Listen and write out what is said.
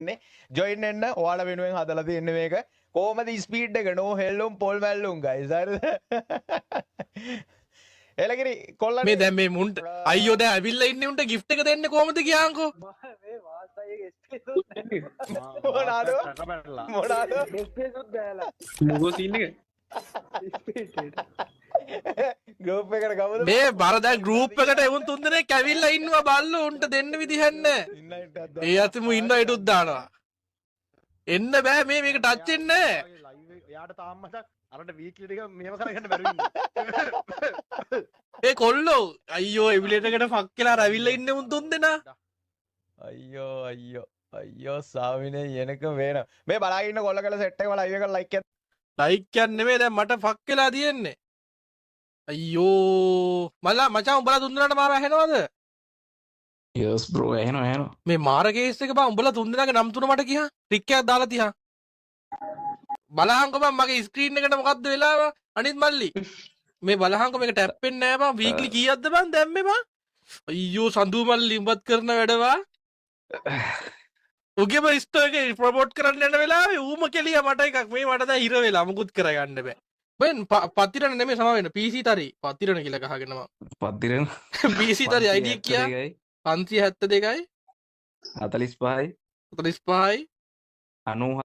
ඉන්නේ. ජොයින් වෙන්න ඔයාලා වෙනුවෙන් හදලා තියෙන්නේ මේක. කොහමද ස්පීඩ් එක? නෝ හෙල්ලුම් පොල් මැල්ලුම් ගයිස්. හරිද? එලකිරි කොල්ලනේ. මේ දැන් මේ මුන්ට, අයියෝ, දැන් ඇවිල්ලා ඉන්නේ උන්ට ගිෆ්ට් එක දෙන්නේ කොහමද කියන්කෝ? මේ වාසයිගේ ස්පේස්. මොනාද? මොනාද? ස්පේස් උත් බෑලා. මොකෝ සීන් එක? ස්පීඩ්. ගෲප් එකට ගමුද? මේ බර දැන් ගෲප් එකට එවුන් තුන් දෙනෙක් ඇවිල්ලා ඉන්නවා බල්ලෝ. උන්ට දෙන්න විදිහක් නැහැ. ඉන්වයිට් එකක්. ඒ අතිමු ඉන්වයිට් උත් දානවා. එන්න බෑ, මේ මේක ටච් වෙන්නේ නැහැ. එයාට තාම මචං අරට වීක්ලි ටික මෙහෙම කරගන්න බැරුව ඉන්නේ. ඒ කොල්ලෝ, අයියෝ, එමිලේටර් එකට ෆක් කියලා අර ඇවිල්ලා ඉන්නේ උන් තුන් දෙනා. අයියෝ අයියෝ අයියෝ සාමිනේ, එනක වේන මේ බලාගෙන ඉන්න කොල්ල කළ සෙට් එකම ලයිව් එක ලයික් එකක්. ලයික් එකක් නෙමෙයි, දැන් මට ෆක් වෙලා තියෙන්නේ. අයියෝ මල්ලා මචං, උඹලා තුන් දෙනාට මාර ඇහෙනවද? යස් බ්‍රෝ, ඇහෙනවා ඇහෙනවා. මේ මාර කේස් එක බං. උඹලා තුන් දෙනාගේ නම් තුන මට කියහන්. ට්‍රික් එකක් දාලා තියහන්. බලහන්කෝ බං, මගේ ස්ක්‍රීන් එකට මොකද්ද වෙලාව? අනිත් මල්ලි, මේ බලහන්කෝ, මේක ටැප් වෙන්නේ නෑ බං. වීක්ලි කීයක්ද බං දැම්මේ බං? අයියෝ සඳු මල්ලි, උඹත් කරන වැඩ බං. උගේම ස්ටෝර් එකේ ප්‍රොමෝට් කරන්න යන වෙලාවේ ඌම කෙලිය මට එකක්. මේ මට දැන් හිර වෙලා මුකුත් කරගන්න බෑ. බෙන් පතිරණ නෙමෙයි, සමා වෙන්න, PC තරි පතිරණ කියලා ගහගෙන මං. පත්තිරණ. PC තරි ID එක කියා. 572යි. 45යි. 45යි. 97.